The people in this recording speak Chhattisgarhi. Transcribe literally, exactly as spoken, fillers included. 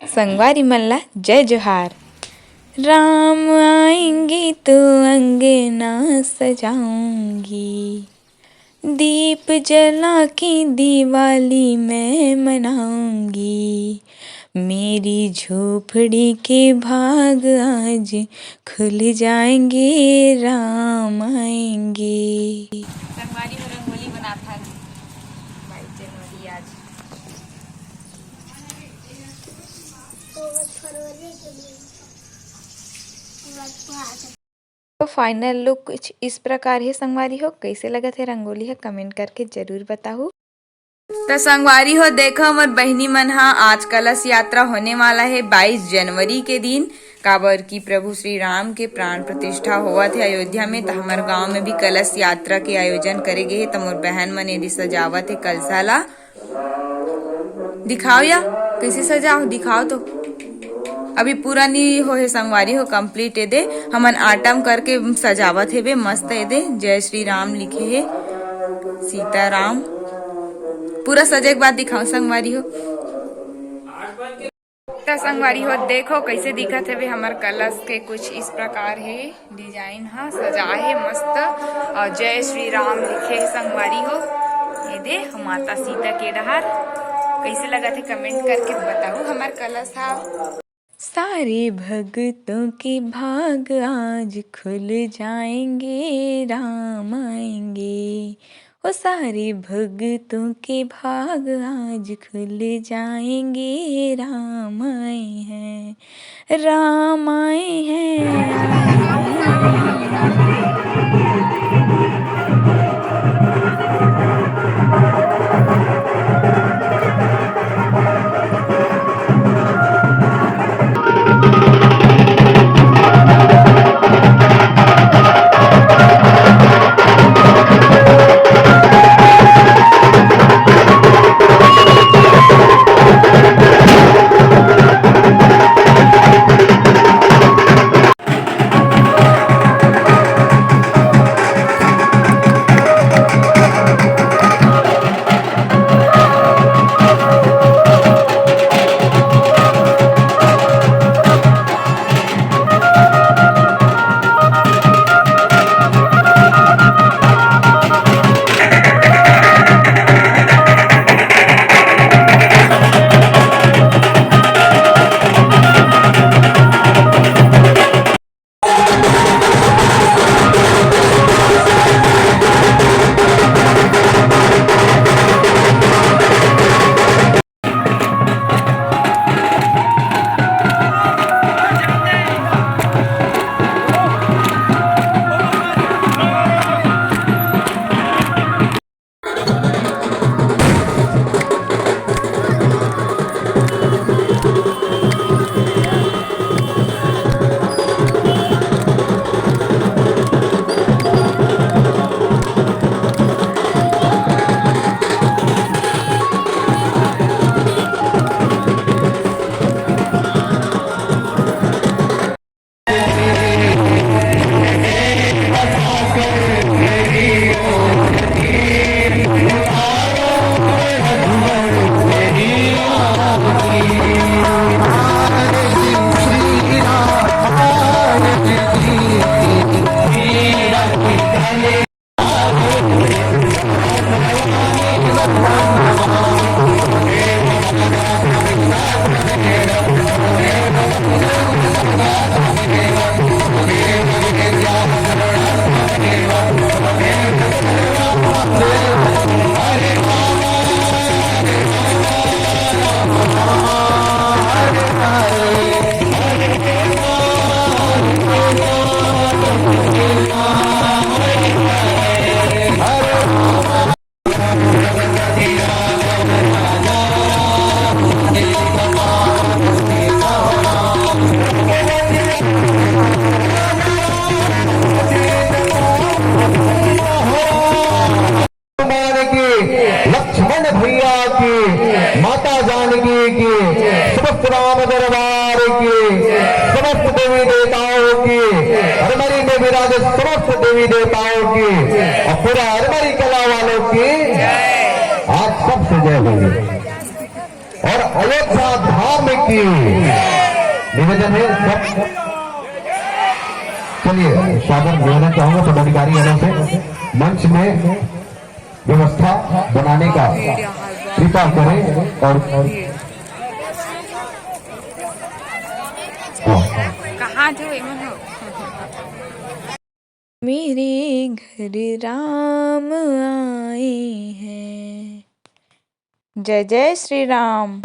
संगवारी मन ला जय जोहार। राम आएंगे तो अंगना सजाऊंगी, दीप जला के दिवाली मैं मनाऊंगी। मेरी झोपड़ी के भाग आज खुल जाएंगे, राम आएंगे। संगवारी हो रंगोली बनात हन बाईस जनवरी आज। तो फाइनल लुक कुछ इस प्रकार हे संगवारी हो। कैसे लगत हे रंगोली ह, कमेंट करके जरूर बताहू। त संगवारी हो, देखो मोर बहिनी मन ह, आज कलश यात्रा होने वाला हे बाईस जनवरी के दिन, काबर कि प्रभु श्री राम के प्राण प्रतिष्ठा होवत हे अयोध्या में। त हमर गांव में भी कलश यात्रा के आयोजन करे गे हे। त मोर बहन मन एदे सजावत हे कलशा ला। दिखाओ या, कैसे सजाओ, दिखाओ तो। अभी पूरा नी होहे संगवारी हो, कंप्लीट एदे हमन आटम करके सजावत हेबे। मस्त एदे जय श्री राम लिखे हे, सीताराम। पूरा सजे के बाद दिखाओ संगवारी हो। त संगवारी हो, देखो कैसे दिखत हेबे हमर कलश के, कुछ इस प्रकार हे डिजाइन ह, सजा हे मस्त। और जय श्री राम लिखे हे संगवारी हो। एदे माता सीता के डहार। कैसे लगत हे कमेंट करके बताहू हमर कलश ह। सारे भक्तों के भाग आज खुल जाएंगे, राम आएंगे। ओ सारे भक्तों के भाग आज खुल जाएंगे, राम आए हैं, राम आए हैं। हनुमान की, लक्ष्मण भैया की, माता जानकी की, समस्त राम दरबार की, समस्त देवी देवताओं की, अरमरी में विराजे समस्त देवी देवताओं की और पूरा अरमरी कला वालों की आज सबसे जय होगी। और अयोध्या धाम की निवेदन है सब। चलिए, सादर निवेदन चाहूंगा पदाधिकारी वालों से, मंच में व्यवस्था बनाने का कृपा करें। और कहाँ थे वो? मेरे घर राम आए हैं। जय जय श्री राम।